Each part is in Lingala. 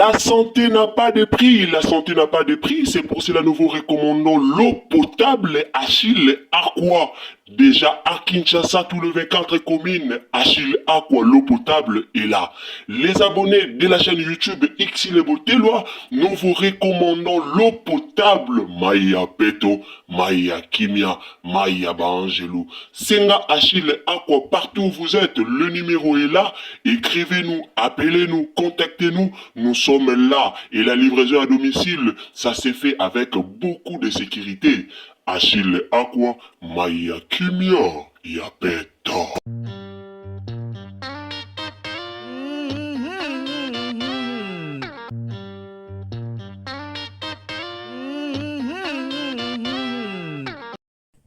La santé n'a pas de prix, la santé n'a pas de prix, c'est pour cela nous vous recommandons l'eau potable Achille Aqua. Déjà à Kinshasa, tous les 24 communes, Achille Aqua, l'eau potable est là. Les abonnés de la chaîne YouTube Xile Botelwa, nous vous recommandons l'eau potable Maya Peto, Maya Kimia, Maya Baangelou. Senga Achille Aqua, partout où vous êtes, le numéro est là. Écrivez-nous, appelez-nous, contactez-nous. Nous sommes là. Et la livraison à domicile, ça s'est fait avec beaucoup de sécurité. Achille Aqua, Maya Kimia, Yapeta.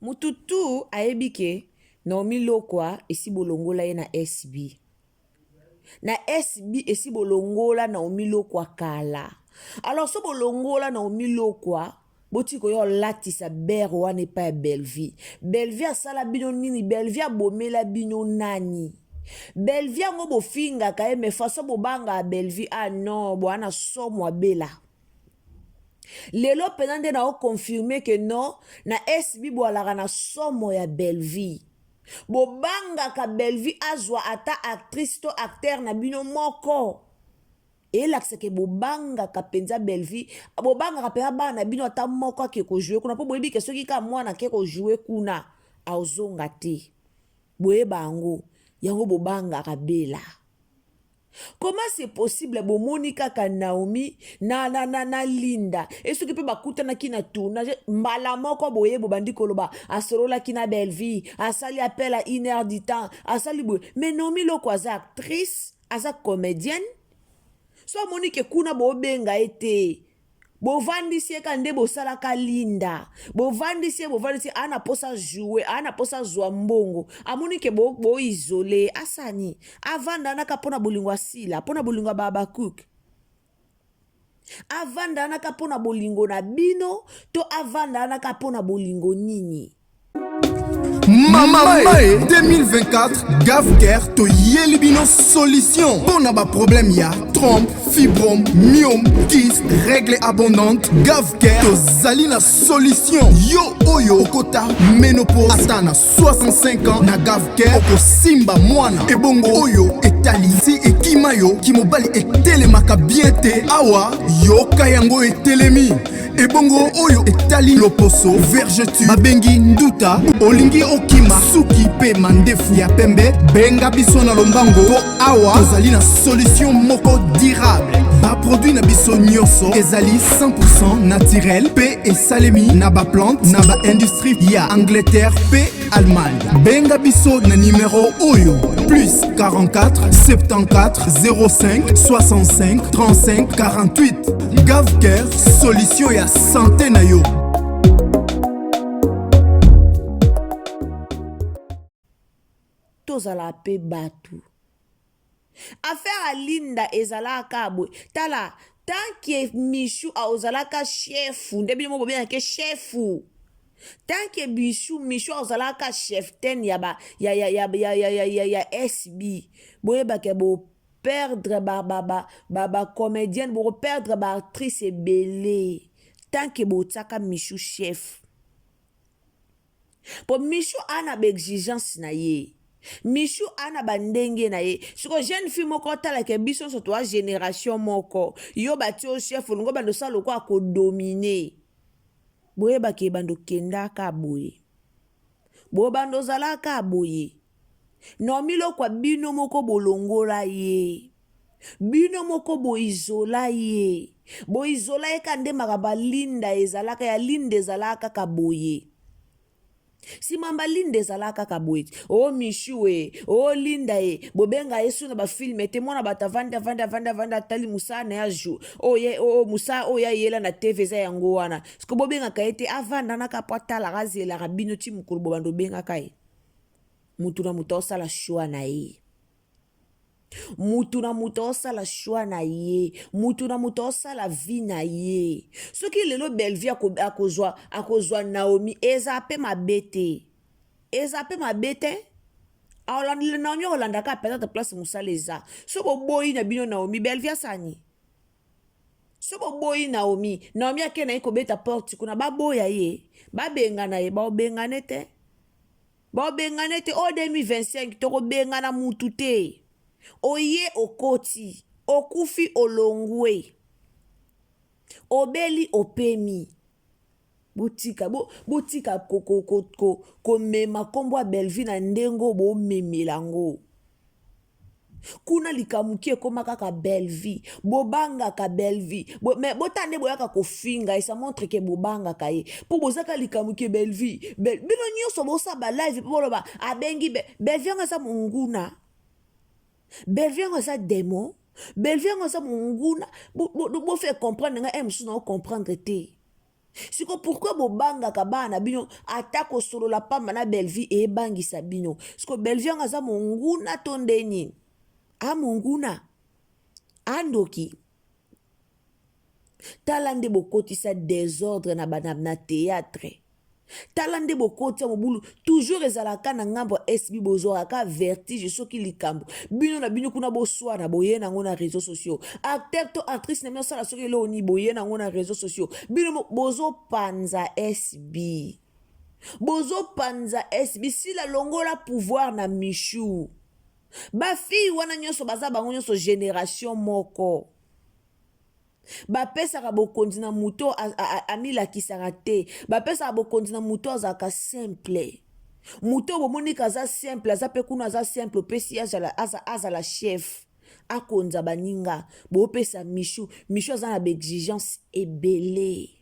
Mutu tout ayebi ke Naomi Lokwa esi bolongola ye na SB. Na SB esi bolongola Naomi Lokwa kala. Alors so bolongola Naomi Lokwa botiki koya olatisa bere wana epai ya Bellevue. Bellevue asala bino nini? Bellevue abomela bino nani? Bellevue yango bofingaka ye mais façon bobangaka Bellevue ah non boana somo abela. Lelo mpenza nde nao confirme que non na SB boalaka na somo ya Bellevue. Bobangaka Bellevue azwa ata actrice to acteur na bino moko. Elakisa ke bobangaka mpenza Bellevue, bobangaka mpenza bana na bino ata moko ake kojoue kuna mpo boyebi ke soki kaka mwana ake kojoue kuna azonga te. Boyeba yango, yango bobangaka Bella. Comment c'est possible bomoni kaka Naomi na, na, na, na Linda e soki mpe bakutanaki na tournage mbala moko boye bobandi koloba asololaki na Bellevue asali appel à une heure du temps asali boye mais Naomi Loko aza actrice aza comédienne so amoni ke kuna bobenga ye te bovandisi ye kaka nde bosalaka linda bovandisi ye bovandisi ye aa na mposa joue aa na mposa azwa mbongo amoni ke boisole bo asani avanda naka mpo na bolingo asila mpo na bolingo ya bahabakuk avanda naka mpo na bolingo na bino to avanda naka mpo na bolingo nini Mama Mae 2024 Gavcare toyeli bino solution mpo na baproblème ya trompe, fibrome, myome, kyste, règle abondante. Gavcare tozali na solution. Yo oyo okota ménopause ata na 65 ans na Gavcare okosimba mwana. Ebongo oyo etali si ekima yo kimobali etelemaka bien te, awa yoka yango etelemi. Ebongo oyo etali loposo vergeture babengi nduta, olingi okima suki mpe mandefu ya pembe, benga biso na lombango mpo awa tozali na solution moko durable. Baproduit na biso nyonso ezali 100% naturel mpe esalemi na baplante na baindustrie ya Angleterre mpe Allemagne. Benga biso na numero oyo plus 44 74 05 65 35 48. Gavcare, solution ya santé na yo. Tozala pe batu. Affaire ya Linda ezalaka kaka boye. Tala, tant que Michou ozalaka chef, nde bino moko bobengaka chef. Tant que Bichou, Michou ozalaka chef ten ya ba ya ya ya ya ya ya ya, ya SB. Boyebaka bo perdre ba ba ba ba, ba comédienne, bo perdre ba actrice ebele. Tant que botiaka Michou chef. Po Michou a na ba exigence na ye. Michou a na ba ndenge na ye. Siko jeune fille moko otala ke biso nso toa generation moko. Yo batie yo chef olingo bando sala lokola ko dominer. Boyeba ke bando kendaka boye. Bo bando zalaka boye. Naomi Lokwa bino moko bolongola ye. Bino moko bo isola ye. Bo isola ye ka nde makambo ya Linda ezalaka ya Linda ezalaka kaka boye. Simamba Linda ezalaka kaka boye. O oh, Michou e, o oh, Linda e, bobenga ye su na ba film te mwana bato avandi avandi avandi avandi atali mosala na ye ajour. Oyo ye o mosala oyo ayela na TV eza yango wana. Siko bobengaka ye te avanda naka po atalaka azelaka bino ti mokolo bobanda obengaka ye. Mutu na moto aosala choix na ye. Mutu na moto aosala choix na ye, mutu na moto aosala vie na ye. Soki lelo Bellevue akozwa akozwa Naomi eza pe mabe te, eza pe mabe te. Aolanda Naomi akolanda kaka peut-être place mosala eza. So boboyi na bino Naomi, Bellevue asani? So boboyi Naomi, Naomi ake na ye kobeta porte kuna, baboya ye, babengana ye, baobengane te. Baobengane te o 2025 tokobengana mutu te. Oye okoti, okufi olongwe. Obeli opemi. Botika bo, botika komema ko, ko, ko, nkombo ya Bellevue na ndenge bomemela yango. Kuna likambo ki ekoma kaka Bellevue, bobangaka Bellevue. Bo, mais botala nde boyaka kofinga et ça montre que bobangaka ye. Po bozaka likambo ki Bellevue. Bel, bino nyonso bosala ba live po boloba abengi Be, Bellevue yango aza monguna. Bellevue yango aza démon. Bellevue yango aza monguna. Bo, bo, bo fait comprendre nga eh mosusu na comprendre te. Siko pourquoi bobangaka bana na bino ata kosolola pamba na Bellevue ebangisa bino. Siko Bellevue yango aza monguna to nde nini? A monguna? A ndoki? Tala nde bokotisa désordre na, na, na théâtre. Tala nde bokotisa mobulu toujours ezalaka na ngambo ya SB bozwaka vertige soki likambo bino na bino kuna boswana boye nango na réseaux sociaux acteur to actrice na bino osala soki eloko nini boye nango na réseaux sociaux bino bozopanza SB bozopanza SB sila longola pouvoir na Michou bafille wana nyonso baza bango nyonso génération moko. Bapesaka bokonzi na moto amilakisaka te. Bapesaka bokonzi na moto azalaka simple. Moto bomoni ka aza simple, aza pe kuna aza simple, opesi azala, azala chef. Akonza baninga. Bopesa Michou. Michou aza na ba exigence ebele.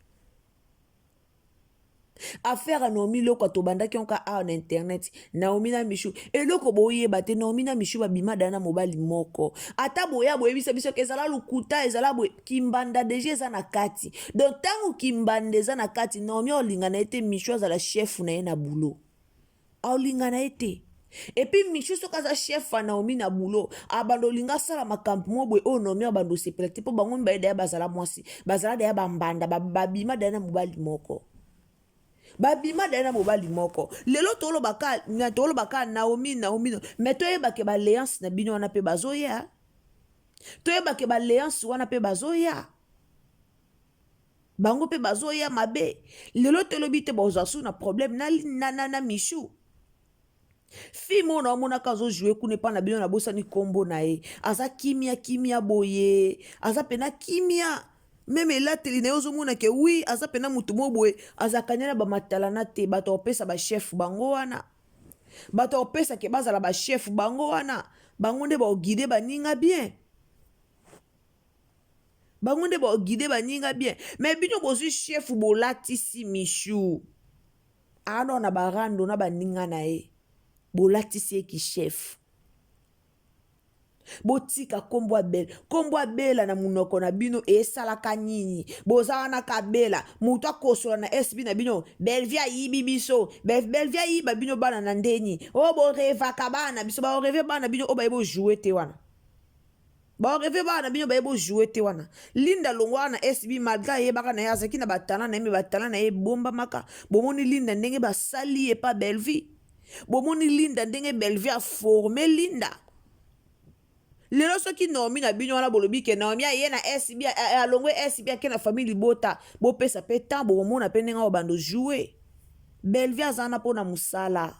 Affaire ya Naomi Lokwa tobandaki yango kaka awa na internet. Naomi na Michou. Eloko boyeba te, Naomi na Michou babima dana na mobali moko. Ata boya boyebisa biso ke ezala lokuta, ezala boye. Kimbanda deja eza na kati. Donc tango Kimbanda eza na kati, Naomi aolinga na ye te Michou azala chef na ye na boulot. Aolinga na ye te. Et puis Michou soki aza chef ya Naomi na boulot, abanda olinga asala makambo moko boye oyo Naomi abanda osepela te mpo bango mibale daya bazala mwasi, bazala daya bambanda, babima daya na mobali moko. Babima daya na mobali moko. Lelo toloba ka toloba ka Naomi Naomi, mais toyeba ke ba alliance na bino wana pe bazoya. Toyeba ke ba alliance wana pe bazoya. Bango pe bazoya mabe. Lelo tolobi te bozwa su na problème na na na, na Michou. Fille moko na omonaka azojoue kuna epai na bino nabosani nkombo na ye. Aza kimia kimia boye. Aza pena kimia. Meme elateli na ye ozomona ke oui aza pena motu moko boye. Azalaka nde na bamatalana te. Bato akopesa ba chef bango wana. Bato akopesa ke bazala ba chef bango wana. Bango nde baoguide baninga bien. Bango nde baoguide baninga bien. Mais bino bozwi chef bolatisi Michou. Ano na barando na baninga na ye. Bolatisi ye ki chef. Botika kombo ya Bella. Kombo ya Bella na munoko na bino esalaka nini? Boza wana ka Bella. Moto akosola na SB na bino. Bellevue ayibi biso. Bellevue ayiba bino bana na ndeni. Oh borevaka bana biso. Ba reve bana bino oyo baye bo jouer te wana. Ba reve bana bino baye bo jouer te wana. Linda longwa na SB malgré ayebaka na ye azalaki na ba talent na ye mais ba talent na ye ebombamaka. Bomoni Linda ndenge basali ye pa Bellevue. Bomoni Linda ndenge Bellevue a former Linda. Lelo soki Naomi na bino wana bolobi ke Naomi aye na SB alongwe SB ake na famille libota, bopesa pe temps bokomona pe ndenge bando jouer. Bellevue aza na pona musala.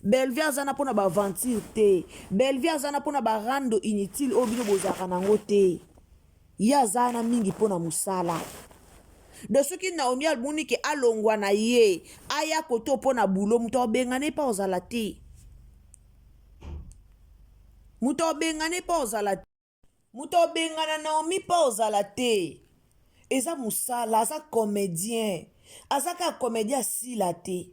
Bellevue aza na pona ba aventure te. Bellevue aza na pona ba rando inutile oyo bino bozalaka nango te. Ye aza na mingi pona musala. Donc soki Naomi amoni ke alongwa na ye aya koto pona boulot, moto abengana ye pa ozala te. Moto abengana ye pa ozala te. Moto abengana Naomi pa ozala te. Eza musala, aza comédien. Aza kaka comédien asila te.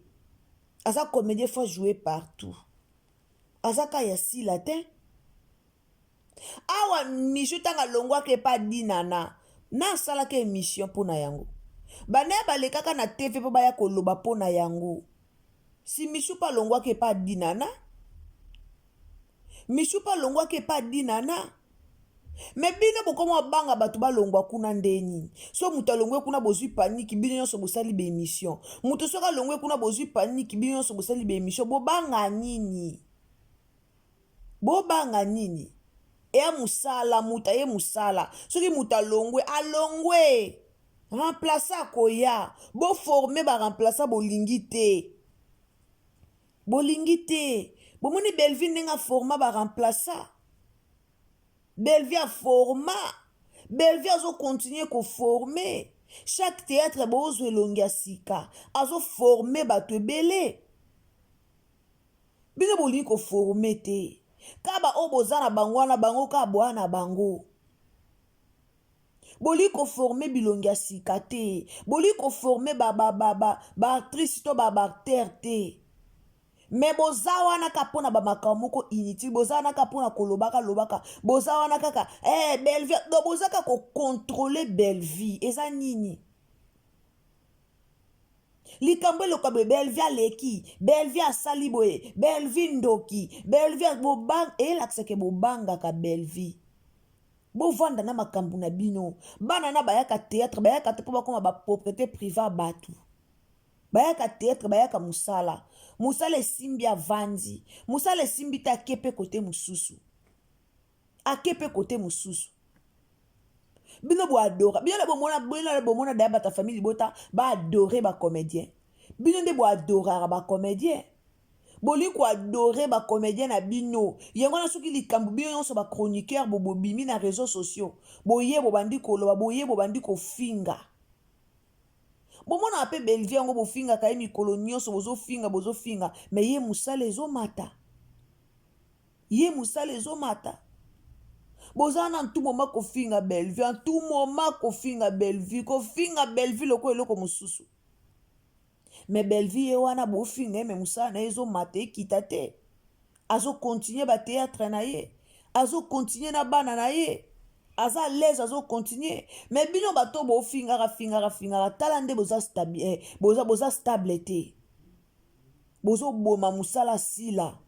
Aza comédien faut jouer partout. Aza kaka ya sila te. Awa Michou tanga alongwaka epa Dinana na asalaka émission mpona yango. Bana ya balekaka na TV mpo baya koloba mpona yango. Si Michou mpe alongwaka epa Dinana. Michou mpe alongwaka epa Dinana. Me bino bokoma banga bato balongwa kuna nde nini? So moto alongwe kuna bozwi paniki bino nyonso bosali ba émission. Moto soki alongwe kuna bozwi paniki bino nyonso bosali ba émission. Bobanga nini? Bobanga nini? Eya mosala, moto aye mosala. Soki moto alongwe, alongwe. Remplaçant akoya. Bo former ba remplaçant bolingi te. Bolingi te. Bomoni Bellevue ndenge a forma ba remplaçant. Bellevue a forma. Bellevue azo continuer ko former. Chaque théâtre bozwa elongi ya sika. Azo former bato ebele. Bino bolingi ko former te. Kaka ba oyo boza na bango wana bango kaka boa na bango. Bolingi ko former bilongi ya sika te. Bolingi ko former ba ba ba ba ba actrice to ba ba acteur te. Mais boza wana kaka mpona ba makambo moko inutile, boza wana kaka mpona kolobaka lobaka, boza wana kaka eh Bellevue, donc boza kaka ko contrôler Bellevue. Eza nini? Likambo eloka boye Bellevue aleki, Bellevue asali boye, Bellevue ndoki, Bellevue bobang elakisa ke bobangaka Bellevue. Bovanda na makambo na bino. Bana na bayaka theatre, bayaka te mpo bakoma ba propriété privée ya bato. Bayaka theatre, bayaka mosala. Mosala esimbi avandi. Mosala esimbi te ake mpe kote mosusu. Ake mpe kote mosusu. Bino bo adora, bino nde bomona, bino nde bomona daya bata famille libota ba adore ba comédien. Bino nde bo adoraka ba comédien. Bolingi ko adore ba comedien na bino yango wana soki likambo bino nyonso ba chroniqueur bo bobimi na reseaux sociaux boye bobandi koloba boye bobandi kofinga bomonaka mpe Bellevue yango bofingaka ye mikolo nyonso bozofinga bozofinga mais ye mosala ezomata ye mosala ezomata boza na tout moment kofinga Bellevue en tout moment kofinga Bellevue kofinga Bellevue lokola eloko mosusu. Mais Bellevue ye wana bofinga ye mais musala na ye ezo mata ekita te. Azo continuer ba theatre na ye. Azo continuer na bana na ye. Aza à l'aise azo continuer. Mais bino bato bofingaka fingaka fingaka tala nde boza stabi eh, boza boza stable te. Bozo boma musala sila.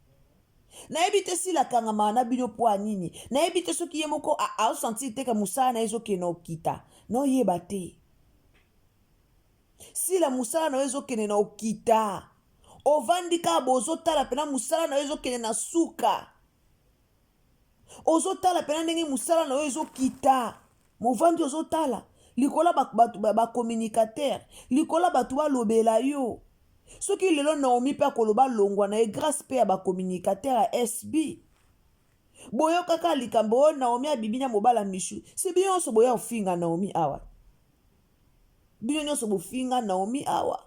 Nayebi te sila akangamaka na bino po ya nini. Nayebi te soki ye moko azo sentir te ke musala na ye ezokende okita. Noyeba te. Sila musala na yo ezokende na okita ovandi kaka bozotala pena musala na yo ezokende na suka ozotala pena ndenge musala na yo ezokita movandi ozotala likolo bato bacommunicateur likolo bato balobela yo soki lelo Naomi mpe akoloba longwa na ye grâce mpe ya bacommunicateur ya SB boyokaka likambo oyo Naomi abibi na mobala Michu si bino nyonso boya kofinga Naomi awa Bino nionso bofinga Naomi awa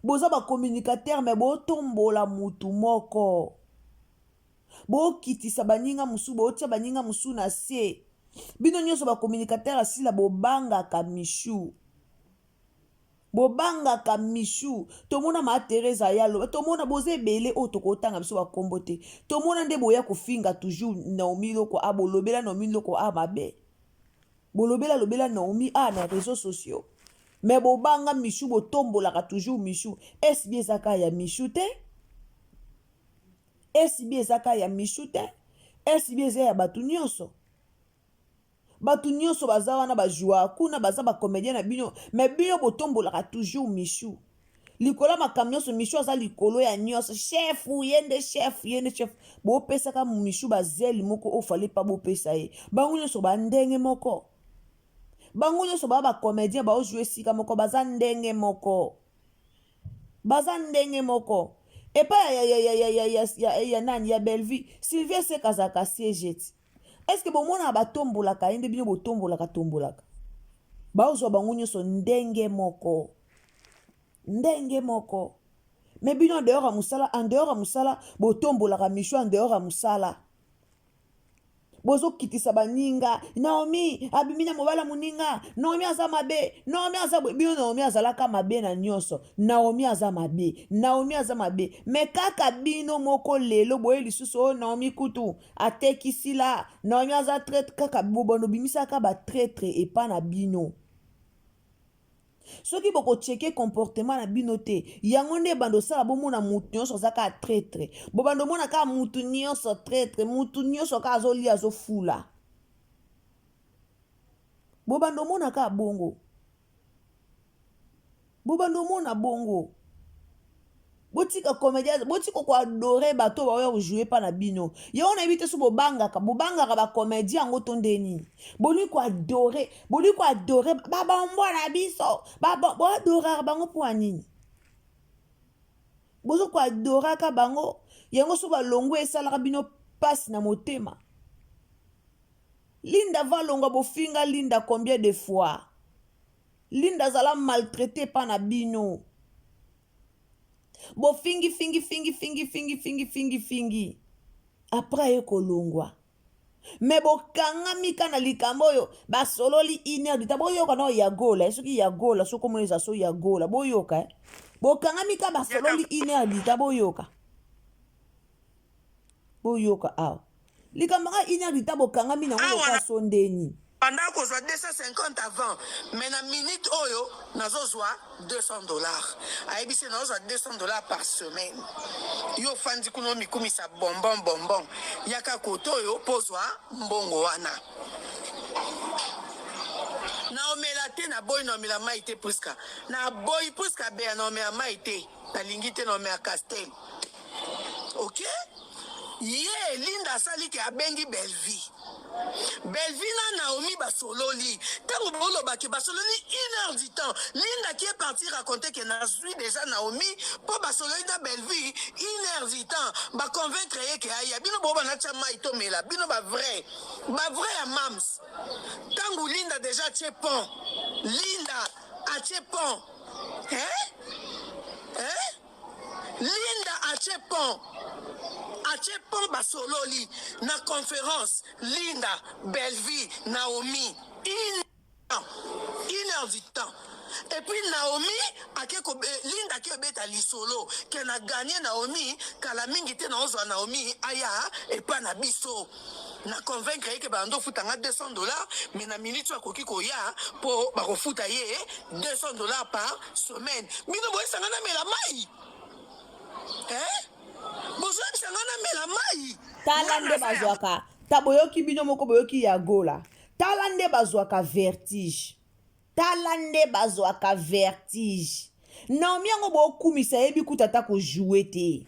boza ba communicateur mais botombola mutu moko bokitisa baninga mosusu botia baninga mosusu na se bino nionso ba communicateur ya sila bobangaka Michou bobangaka Michou tomona ma Theresa ya loba tomona boza ebele oyo tokotanga biso bakombo te tomona nde boya kofinga toujours Naomi loko a bolobela Naomi loko a mabe Bolobela lobela Naomi awa na reseaux sociaux mais bobanga Michou botombolaka toujours Michou SB eza kaka ya Michou te SB eza kaka ya Michou te SB eza ya bato nyonso bato nyonso baza wana bajoua kuna baza bacomédien na bino mais bino botombolaka toujours Michou likolo ya makambo nyonso Michou aza likolo ya nyonso chef ye nde chef ye nde chef bopesaka Michou bazele moko oyo fale pa bopesa ye bango nyonso ba ndenge moko bango nyonso baa bacomédien baojoue esika moko baza ndenge moko baza ndenge moko epai ya, ya, ya, ya, ya, ya, ya, ya nani ya Bellevue Sylvie Seka azalaka siege ti est ce que bomonaka batombolaka ye nde bino botombolaka tombolaka baozwa bango nyonso ndenge moko ndenge moko me bino en dehors ya mosala en dehors ya mosala botombolaka micho en dehors ya mosala bozokitisa baninga naomi abimi na mobala moninga naomi aza mabe naomi aza boye bino naomi azalaka mabe na nyonso naomi aza mabe naomi aza mabe me kaka bino moko lelo boye lisusu oyo oh, naomi kutu atekisila naomi aza traitre kaka bobando bimisaka batraitre epa na bino Soki boko checker comportement na bino te, yango nde ebanda osala bomona mutu nionso aza kaka traitre. Bobanda omona kaka mutu nionso traitre, mutu nionso kaka azolia azofula. Bobanda omona kaka bongo. Bobanda omona bongo. Botika comédien, botika ko adorer bato baoya ko jouer pa na bino. Yango nayebi te so bobangaka, bobangaka ba comédien yango to nde nini. Bolingi ko adorer, bolingi ko adorer ba bambwa na biso. Ba bo adoraka bango mpo ya nini? Bozo ko adoraka bango, yango so balongwe esalaka bino pasi na motema. Linda va longwa bofinga Linda combien de fois? Linda azala maltraite epa na bino. Bofingi fingi fingi fingi fingi fingi fingi fingi. Après aye kolongwa. Me bokangami ka na likambo oyo basololi une heure du temps boyoka nao ya gola eh, soki ya gola soki omona eza so ya gola boyoka eh. Bokangami ka basololi une heure du temps boyoka. Boyoka awa. Likambo nga une heure du temps bokangami nango lokola so ndeni. Banda kozwa 250 avant mais na minute oyo nazozwa 200 dollars. Ayebisi nazozwa 200 dollars par semaine. Yo ofandi kuna omikumisa bonbon bonbon. Yaka kote oyo mpo ozwa mbongo wana. Naomela te naboyi naomela mai te Prisca. Naboyi Prisca Bea naomela mai te. Nalingi te naomela Castel. Ok? Ye Linda asali ke abengi Bellevue. Bellevue na Naomi basololi. Tango boloba ke basololi une heure du temps. Linda qui est parti raconter que nazui déjà Naomi po basololi na Bellevue une heure du temps. Ba convaincre ye ke aya. Bino boba na tia mai tomela. Bino ba vrai. Ba vrai ya mams. Tango Linda déjà atie pont. Linda atie pont. Hein? Hein? Linda atie pont atie pont basololi na conference Linda Bellevue Naomi une une heure du temps et puis Naomi ake ko eh, Linda ake obeta lisolo ke na gagner Naomi kala mingi te naozwa Naomi aya epa na biso na convaincre ye ke bando ofuta nga 200 dollars mais na minute oyo akoki koya mpo bakofuta ye 200 dollars par semaine bino boyebisa nga namela mai eh? bozoyebisa nga namela mai tala nde bazwaka ta boyoki bino moko boyoki ya gola tala nde bazwaka vertige tala nde bazwaka vertige naomi yango bokumisa yebi kuta ata kojoue te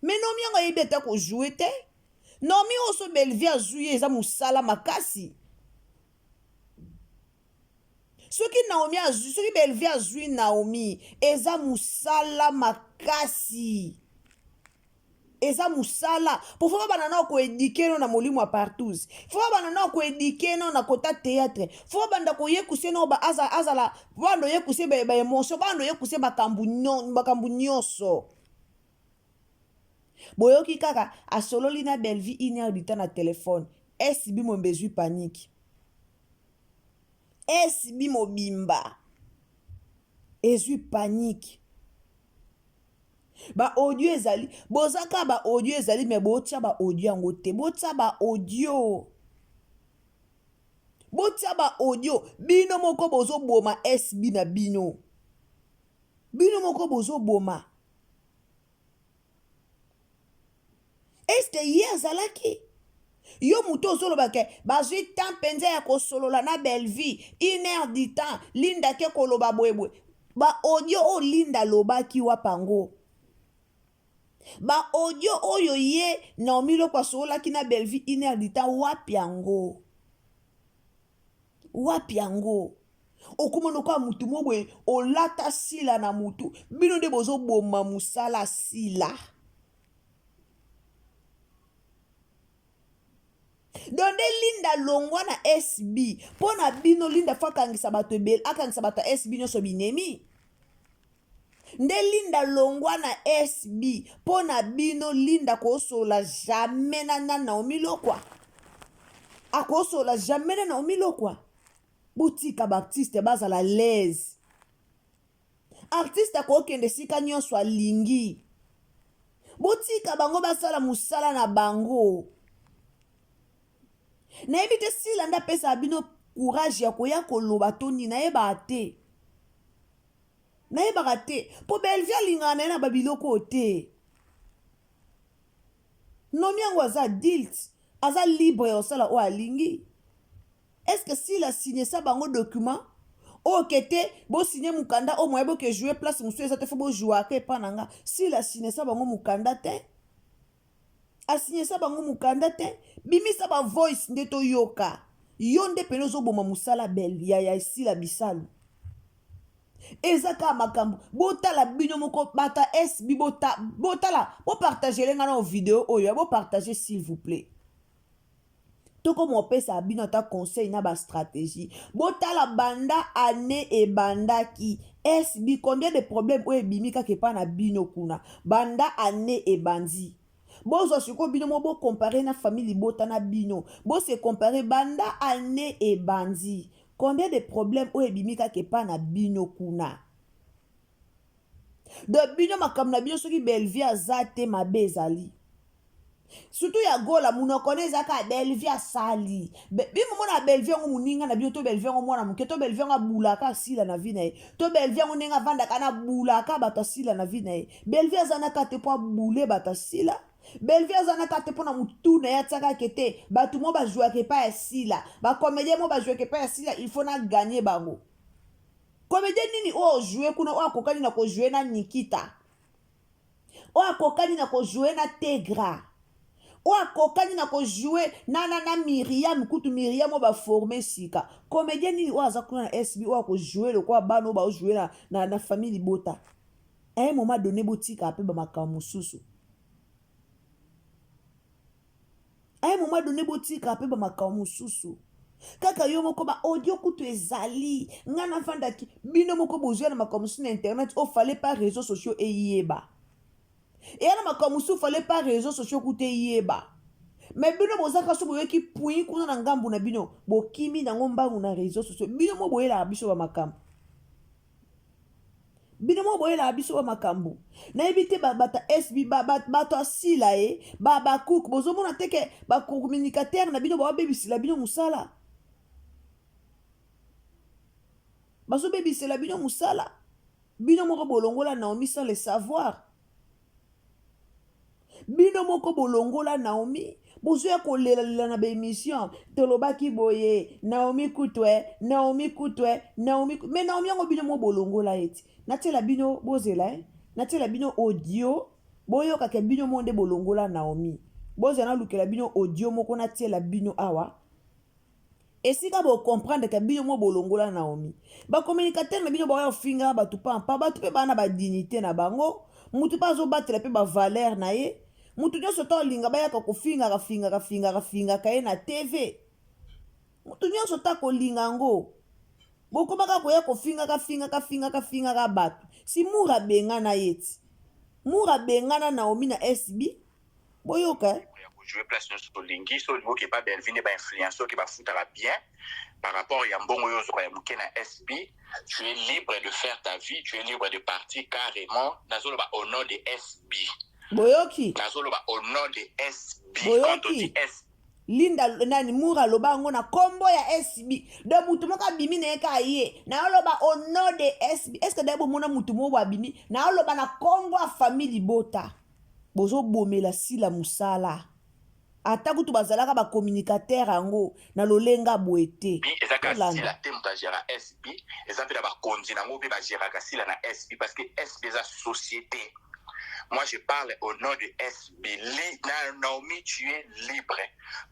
Mais Naomi yango ayebi ata ko jouer te. Naomi oyo so Bellevue azui ye eza musala makasi. Soki Naomi azui, soki Bellevue azui Naomi eza musala makasi. Eza musala po faut babanda nao ko eduquer no na molimo ya partouze. Faut babanda nao ko eduquer no na kota theatre. Faut babanda koyekuse no ba azala azala banda oyekuse ba, ba emotion, banda oyekuse makambo makambo nyonso. Boyoki kaka asololi na Bellevue une heure du temps na telephone. SB mobimba ezui panique. SB mobimba ezui panique. Ba audio ezali, boza kaka ba audio ezali mais botia ba audio yango te. Botia ba audio. Botia ba audio bino moko bozoboma SB na bino. Bino moko bozoboma. Est-ce ye azalaki? Yo moto ozoloba ke bazwi temps mpenza ya kosolola na Bellevue, une heure du temps, Linda ke koloba boye boye. Ba audio oyo Linda alobaki wapi yango? Ba audio oyo ye Naomi Loko asololaki na Bellevue une heure du temps wapi yango? Wapi yango? Okoma lokola mutu moko boye olata sila na mutu bino nde bozoboma musala sila donc nde linda longwa na sb mpo na bino linda fo akangisa bato ebele akangisa bato ya sb nyonso binemi Nde Linda longwa na SB po na bino Linda akosolola jamais na na Naomi Lokwa akosolola jamais na Naomi Lokwa botika ba artiste bazala l'aise artiste akokende esika nyonso alingi botika bango basala mosala na bango nayebi te sila nde apesaka bino courage ya koya koloba to nini nayebaka te Nayebaka te po Bellevue alingaka naye na ba biloko oyo te. Nomi yango aza adulte, aza libre ya kosala oyo alingi. Est-ce que s'il a signé ça bango document? Oyo ke te bosigne mokanda oyo moye boke joue place mosusu eza te fo bojouaka epa na nga. Sila asignesa bango mokanda te, asignesa bango mokanda te. Bimisa ba voice nde toyoka. Yo nde pene ozoboma mosala bel ya ya Sila Bisalu. Eza kaka makambo botala bino moko bata SB bota, botala bopartagele nga na video oyo bopartage s'il vous plaît. Tokoma opesa bino ata conseil na ba stratégie. Botala banda année ebandaki SB combien de problèmes oyo ebimi kaka epa na bino kuna banda année ebandi. Bozwa sikoyo bino mo bocompare na famille libota na bino, bose compare banda année ebandi combien de problèmes oyo ebimi kaka epa na bino kuna. Donc bino makambo na bino soki Bellevue aza te mabe ezali. Surtout ya Gola munoko ne eza kaka Bellevue asali. Bino mona Bellevue yango moninga na bino to Bellevue yango mwana moke to Bellevue yango abulaka asila na vie na ye to Bellevue yango ndenge avandaka na abulaka bato asila na vie na ye. Bellevue aza na kaka te mpo abule bato asila. Bellevue aza na kaka te mpo na mutu na ye atiaka ke te bato mo bazwaka epai ya sila, ba comédien mo bazwaka epai ya sila, il faut na gagner bango. Comédien nini oyo joue kuna oyo akokani na kojoue na Nikita, oyo akokani na kojoue na Tegra, oyo akokani na kojoue na, na, na Miriam, kutu Miriam oyo baforme sika. Comédien nini oyo aza kuna na SB oyo akojoue lokola bana oyo baojoue na, na, na famille libota. À un moment donné botika mpe bamakambo mosusu. À un moment donné botika mpe bamakambo mosusu. Kaka yo moko ba audio kutu ezali nga nafandaki bino moko bozwa na makambo mosusu na internet oyo fallait pas réseaux sociaux eyeba. Eya na makambo mosusu fallait pas réseaux sociaux kutu eyeba. Mais bino bozaka so boyoki pui kuna na ngambu na bino bokimi nango mbangu na réseaux sociaux. Bino mo boyelaka biso ba makambo. Bino mo boyelaka biso ba makambo. Nayebi te bato ya SB bato ya Sila e ba ba cook bozomona te ke ba communicateur na bino babebisela bino mosala. Bazobebisela bino mosala. Bino moko bolongola Naomi sans le savoir. Bino moko bolongola Naomi, bozoya kolelalela na baemission tolobaki boye Naomi kutwe, Naomi kutwe, Naomi mais Naomi yango bino moko bolongola ye ti. Natiela bino bozela eh. Natiela bino audio boyoka ke bino moko nde bolongola Naomi. Bozela nalukela bino audio moko natiela bino awa. Esika bo comprendre ke bino mo bolongola Naomi. Ba communicateur na bino baoya kofinga bato pampa, bato pe bana ba dignité na bango, mutu pe azobatela pe ba valeur na ye. Mutu nyonso to alinga bayaka kofingaka fingaka fingaka fingaka ye na TV. Mutu nyonso ta kolinga yango. Bokomaka koya kofingaka fingaka fingaka fingaka bato. Si Mura abengana ye ti. Mura abengana Naomi na SB. Boyoka eh. Ya kojouer place nyonso tolingi so olingi okepa Bellevue nde bainfluence oke bafutaka bien par rapport ya mbongo oyo ozwaka ya moke na SB. Tu es libre de faire ta vie, tu es libre de partir carrément. Nazoloba au nom de SB. Boyoki. Nazoloba au nom de SB. Boyoki. Quand on dit SB, Linda nani Mura aloba yango na kombo ya SB. Donc mutu moko abimi na ye kaka ye. Na oloba au nom de SB. Est-ce que d'ailleurs bomona mutu moko abimi na oloba na kombo ya famille libota. Bozobomela Sila musala. Ata kutu bazalaka ba communicateur yango na lolenga boye te. Eza kaka Sila te moto agera SB, eza mpe na bakonzi nango mpe bageraka Sila na SB parce que SB eza société. Moi je parle au nom de SB. Na, Naomi, tu es libre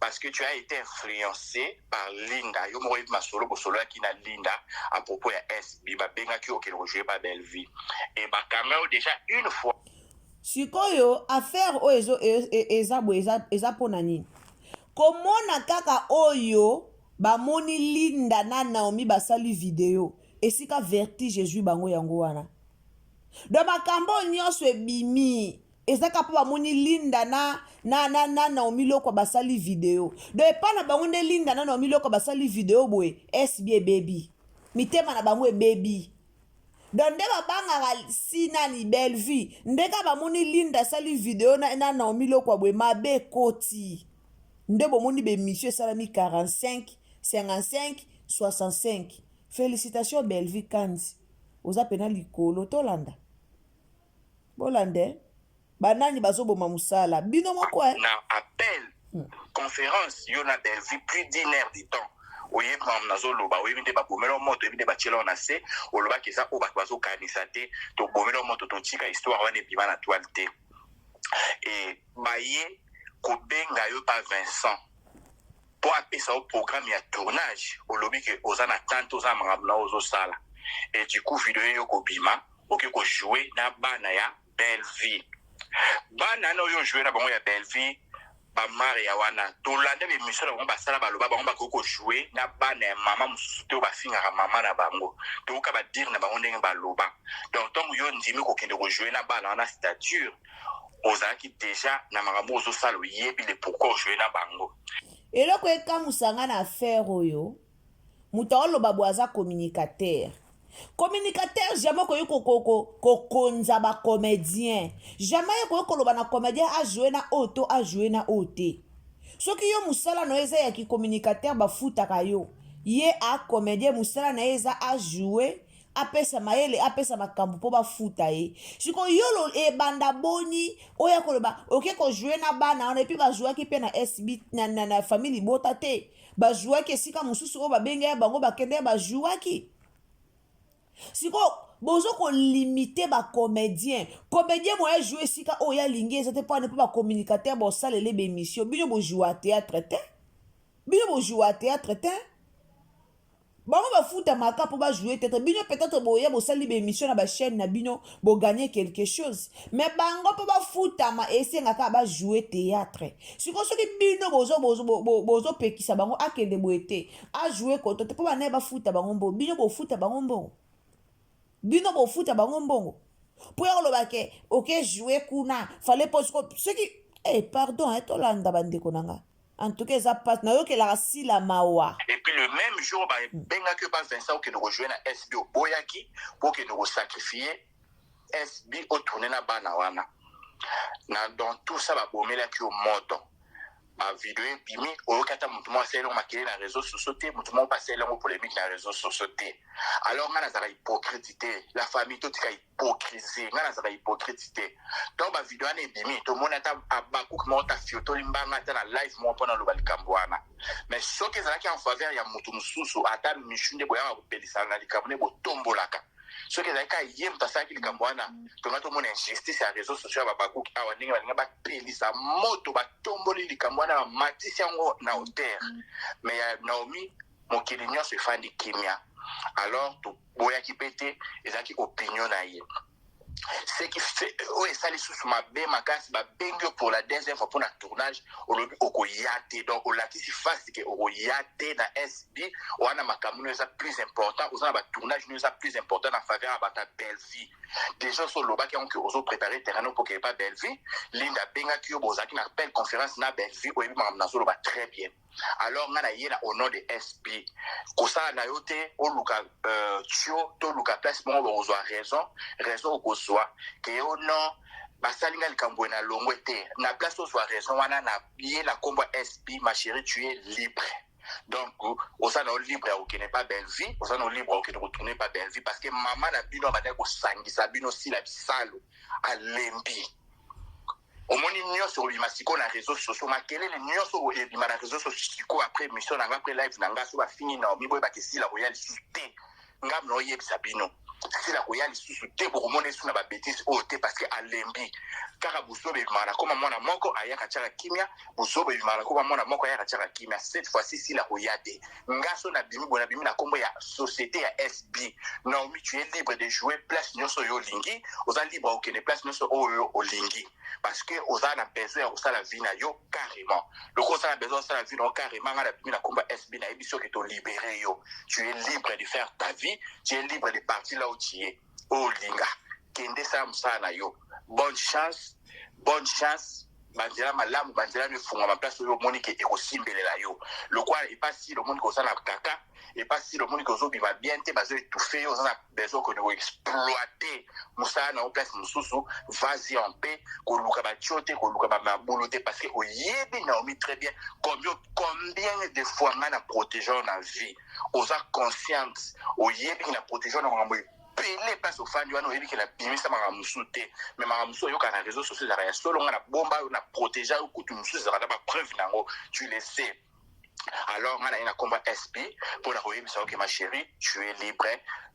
parce que tu as été influencé par Linda. Yo moko oyebi masolo bosololaki na Linda à propos ya SB. Babengaki yo okende kojouer pa Bellevue et bakanga yo déjà une fois. Sikoyo affaire oyo ezo eza boye eza eza pona nini? Komona kaka oyo bamoni Linda na Naomi basali video esika vertige ezwi bango yango wana. Donc makambo oyo nyonso ebimi eza kaka mpo bamoni Linda na, na, na, na Naomi Lokwa basali video. Donc epa na bango nde Linda na Naomi Lokwa basali video boye SB ebebi. Mitema na bango ebebi. Donc nde babangaka si nani Bellevue nde kaka bamoni Linda asali video na, na Naomi Lokwa boye mabe ekoti nde bomoni ba emission esalami 45 55 65. Felicitations Bellevue Kandy oza pena likolo tolanda bolanda eh? Banani bazoboma musala bino moko eh? Na appel conférence yo na Bellevue plus d'une heure de temps. Oyebi makambo nazoloba, oyebi nde babomela yo moto, oyebi nde batiela yo na se, olobaki eza oyo bato bazokanisa te, tobomela yo moto, totika histoire wana ebima na toile te. E baye kobenga yo pa Vincent mpo apesa yo programme ya tournage, olobi ke oza na tante, oza na makambo na yo ozosala, et du coup video eyo kobima, oke kojouer na bana ya Bellevue. Bana wana oyo jouer na bango ya Bellevue, bamaria wana, tolanda bemission na bango basala, baloba bango bakoki kojouer na bana ya mama mosusu te oyo bafingaka mama na bango. Toyoka badire na bango ndenge baloba. Donc ntango yo ndimi kokende kojouer na bana wana, c'est-à-dire ozalaki déjà na makambo ozosala, oyebi le pourquoi ojouer na bango. Eloko ekamusa nga na affaire oyo, moto aoloba boye aza communicateur. Communicateur jamais okoki kokonza bacomédien, jamais okoki koloba na comédien ajoue na oyo to ajoue na oyo te. Soki yo mosala na yo eza ya kicommunicateur, bafutaka yo. Ye acomédien, mosala na ye eza ajoue, apesa mayele, apesa makambo mpo bafuta ye. Sikoyo yo ebanda boni oyo akoloba oke kojouer na bana wana? Et puis bajouaki mpe na SB na famille libota te, bajouaki esika mosusu oyo babenge ya bango, bakende ya bajouaki. Sikoyo bozo kolimiter bacomédien. Comédien moya joue esika oyo alingi eza te mpo ane mpo bacommunicateur bosalele baémission. Bino bojoua théâtre te, bino bojoua théâtre te, bango bafutamaka mpo bajoue théâtre. Bino peut-être boya bosali baémission na bachaîne na bino, boganye quelque chose, mais bango mpo bafutama esengaka bajoue théâtre. Sikoyo soki bino bozopekisa bango akende boye te, ajoue koto te, mpo banaye bafuta bango mbongo, bino bofuta bango mbongo, bino bofuta bango mbongo mpo ya koloba ke oke joue kuna fale mpo soki pardon, tolanda bandeko na nga. En tout cas eza pasi, nayokelaka sila mawa. Et puis le même jour babengaki yo pa Vincent okende kojouer na SB, oboyaki mpo okende kosacrifier SB, otourne na bana wana. Na dans tout ça babomelaki yo moto, bavideo ebimi, oyoki ata motu moko asali yango makele na réseau sociaux te, motu moko mpe asali yango polémique na réseau sociaux te. Alors ngai nazalaka hypocrite te, la famille, totika hypocrisie. Ngai nazalaka hypocrite te. Donc bavideo wana ebimi, tomoni ata abakuki moko ta fiotoli mbanga ata na live moko mpona aloba likambo wana. Mais soki ezalaki en faveur ya motu mosusu, ata Mishu nde boyaka kopelisana na likambo nde botombolaka, soki ezalaki kaka ye moto asalaki likambo wana, tonga tomona injustice ya réseau sociaux ya babakuki awa, ndenge balinga bapelisa moto, batomboli likambo wana, bamatisi yango na hauteur. Mais ya Naomi, mokili nyonso efandi kimia. Alors toboyaki mpe te, ezalaki opinion na ye. Ce qui fait oyo esali susu mabe makasi, babengi yo pour la deuxième fois mpona tournage, olobi okoya te. Donc olakisi face ke okoya te na SB wana, makambo no eza plus important, oza na batournage no eza plus important na faveur ya bato ya Bellevie. Déjà so olobaki yango ke ozoprépare terrain no mpo keye pa Bellevie, Linda abengaki yo, bozalaki na belle conférence na Bellevie, oyebi makambo nazoloba très bien. Alors ngai na ye na au nom de SB, kosala na yo te, oluka tio, toluka place moko bokozwa raison. Raison okozwa ke yo non, basali nga likambo na longwe te na place ozwa raison wana na ye na nkombo ya SB. Ma chérie, tu es libre. Donc oza na yo libre ya kokende pa Bellevie, oza na yo libre ya kokende kotourner pa Bellevie, parce que mama na bino abandaki kosangisa bino, Sila Bisalo, alembi. Omoni nyonso obima sikoyo na réseau sociaux, makelele nyonso ebima na réseau sociaux sikoyo après émission na nga, après live na nga. So bafingi Naomi, boyebaka esila koya lisusu te. Ngambo na oyebisa bino, sila koya lisusu te, bokomona esu na babêtises oyo te, parce que alembi kaka. Buzoba ebimaka na koma mwana moko ayaka tiaka kimia, buzoba ebimaka na koma mwana moko ayaka tiaka kimia. Cette fois-ci sila koya te. Nga so nabimi boye, nabimi na nkombo ya société ya SB. Naomi, tu es libre de jouer place nyonso oyo olingi, oza libre okende place nyonso oyo olingi, parce que oza na besoin ya kosala vie na yo carrément. Loko oza na besoin ya kosala vie na yo carrément, nga nabimi na nkombo ya SB, nayebi soki tolibere yo, tu es libre de faire ta vie, tu es libre de partir là où tu es, oyo olinga kende, sala mosala na yo. Bonne chance, bonne chance, banzela malamu, banzela no efungwama place oyo omoni ke ekosimbelela yo. Lokwa epasi, omoni ke oza na kaka epasi, omoni ke ozobima bien te, bazo étouffe yo, oza na besoin okende koexploite mosala na yo place mosusu, vas-y en paix. Koluka batio te, koluka bamabulu te, parce que oyebi Naomi très bien combien de fois ngai na protéger na vie. Oza consciente, oyebi na protéger na makambo ebele. Place ofandi wana, oyebi ke nabimisa makambo mosusu te, mais makambo mosusu oyoka na réseau sociaux ezalaka ya solo. Ngai na bomba oyo na protéger yo, kutu mosusu ezalaka na bapreuve nango, tu le sais. Alors nga naye na komba SB mpo na koyebisa yo ke ma chérie, tu es libre.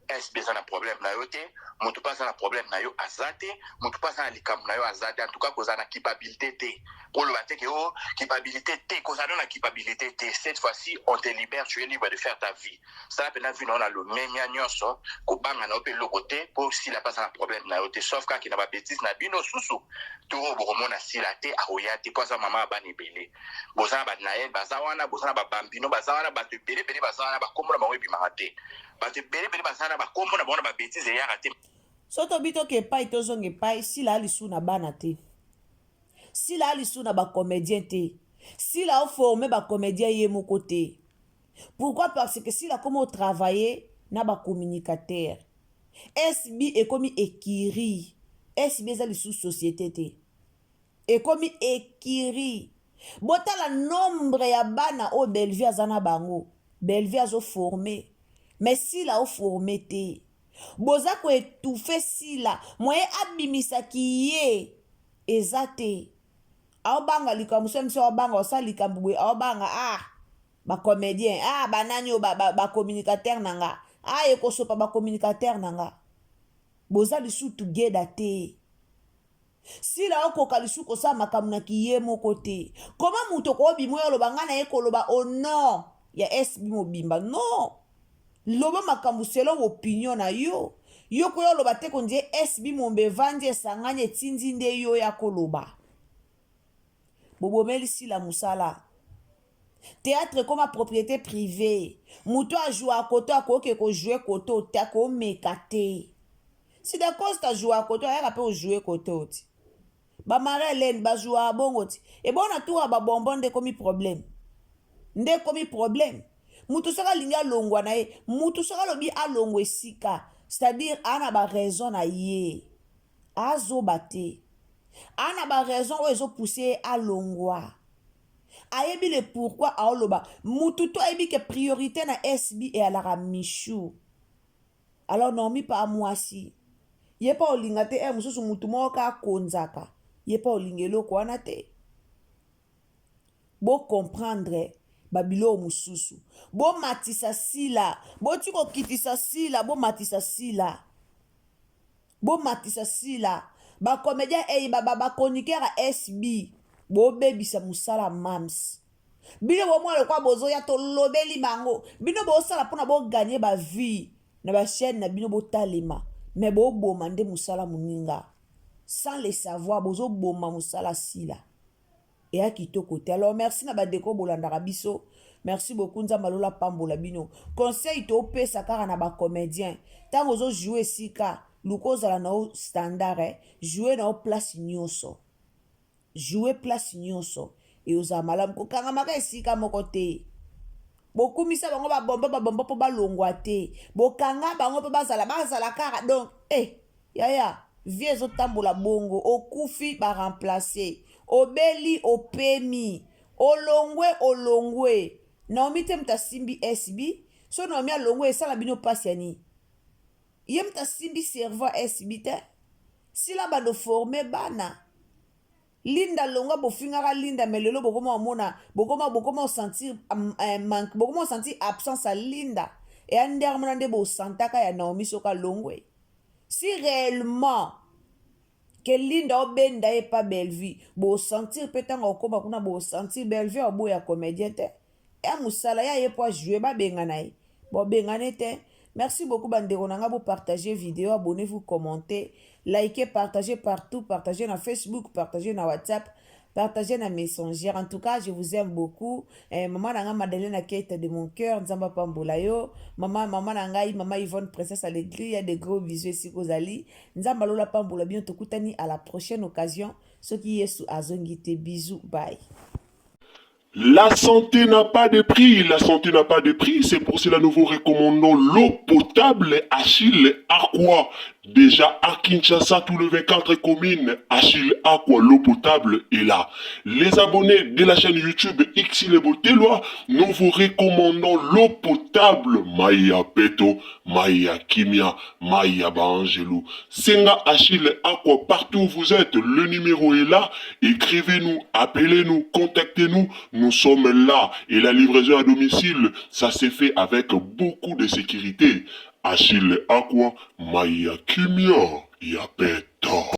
SB eza na problème na yo te, moto mpe aza na problème na yo aza te, moto mpe aza na likambo na yo aza te. En tout cas, kozala na culpabilité te, koloba te ke o oh, culpabilité te, kozala no na culpabilité te. Cette fois-ci, on te libère, tu es libre de faire ta vie. Sala mpena vie na yo na lomemia nyonso, kobanga na yo mpe eloko te, mpo Sila mpe aza na problème na yo te, sauf kaka na babétise na bino susu. Toro bokomona Sila te, akoya te, mpo aza mama ya bana ebele. Boza na banael baza wana, boza na babambino baza wana, bato ebele ebele baza wana, bakombo na bango ebimaka te. Bato ebele ebele baza wana, bakombo na bango na babétise eyaka te. So tobi toke epai, tozonga epai. Sila alisu na bana te, Sila alisu na bacomédien te, Sila oforme bacomédien ye moko te. Pourquoi? Parce que Sila akoma otravaille na bacommunicateur. SB ekomi écurie, SB eza lisusu société te, ekomi écurie. Botala nombre ya bana oyo Bellevie aza na bango. Bellevie azoforme, mais Sila oforme te. Boza koétouffer Sila, moye abimisaki ye eza te. Aobanga likambo so miso, aobanga osala likambo boye, aobanga ah bacomédien, ah banani oyo bacommunicateur na nga, ah ekosopa bacommunicateur na nga. Boza lisusu together te. Sila okoka lisusu kosala makambo na kiye moko te. Koma moto okobima oyo aloba ngai na ye koloba au nom ya SB mobimba, non. Loba makambo selon opinion na yo. Yo koya oloba te kondie SB mombe evandi esangani etindi nde yo ya koloba. Bobomeli Sila mosala. Théâtre ekoma propriété privée. Moto ajouaka koto akoki kojouer koto te, akomeka te. Si Da Costa ajouaka koto, ayaka mpe ojouer koto ti. Bamarie Helene bajouaka bongo ti. Ebona tour ya babonbon nde ekomi problème, nde ekomi problème. Moto soki alingi alongwa na ye, moto soki alobi alongwa esika, c'est-à-dire aa na baraison na ye, azoba te, aa na baraison oyo ezopousse ye alongwa. Ayebi le pourquoi aoloba. Mutu to ayebi ke priorité na SB eyalaka Michou. Alors Naomi mpe amwasi ye mpe olinga te ere mosusu mutu moko ka akonzaka ye mpe olinga eloko wana te. Bocomprendre babiloko mosusu, bomatisa Sila, boti kokitisa Sila, bomatisa Sila, bomatisa Sila. Bacomédien eyi bachroniqueur ya SB, bobebisa mosala. Mams bino bomwana lokola bozoya tolobeli bango, bino bosala mpona bogagner bavie na bachaîne na bino, botalema, me boboma nde mosala moninga sans le savoir. Bozoboma mosala Sila, eya kitoko te. Alors merci na bandeko bolandaka biso, merci beaucoup. Nzambe alola pambola bino. Conseil topesa kaka na bacomédien: ntango ozojoue esika, luka ozala na yo standard, eh? Joue na yo place nyonso, joue place nyonso e ozala malamu. Kokangamaka esika moko te. Bokumisa bango babomba babomba mpo balongwa te, bokanga bango mpo bazala bazala kaka. Donc eh, yaya, vie ezotambola bongo. Okufi, baremplace. Obeli, opemi, olongwe, olongwe. Naomi te moto asimbi SB. So Naomi alongwe, esala bino mpasi ya nini? Ye moto asimbi cerveau ya SB te. Sila bando forme bana. Linda longwa, bofingaka Linda, me lelo bokoma omona, bokoma bokoma osentir manque, bokoma osentir absence ya Linda. Eya ndenge mona nde bosantaka ya Naomi soki alongwe. Si réellement ke Linda obenda ye pa Bellevue, bosentir mpe ntango akokóma kuna, bosentir Bellevue aboya comédien te, ya mosala ya ye mpo ajoue, babengana ye, bobengane te. Merci beaucoup bandeko na nga, bopartage vidéo, abonnez-vous, commentez, likez, partagez partout, partagez na Facebook, partagez na WhatsApp, partagez na Messenger. En tout cas, je vous aime beaucoup. Eh, mama na nga Madeleine Aketa de mon cœur, Nzambe apambola yo. Mama, mama na ngai, mama Yvonne Princesse Alegria, de gros bisous esika ozali. Nzambe alola pambola bino. Tokutani à la prochaine occasion soki Yesu azongi te. Bisous, bye. La santé n'a pas de prix, la santé n'a pas de prix, c'est pour cela nous vous recommandons l'eau potable Achille Aqua. Déjà à Kinshasa, tout le 24 communes, Achille Aqua, l'eau potable est là. Les abonnés de la chaîne YouTube Xile Botelwa, nous vous recommandons l'eau potable Maya Peto, Maya Kimia, Maya Baangelou. Senga Achille Aqua, partout où vous êtes, le numéro est là. Écrivez-nous, appelez-nous, contactez-nous. Nous sommes là. Et la livraison à domicile, ça s'est fait avec beaucoup de sécurité. Achille Aqua, Maya Kimia, ya Peto.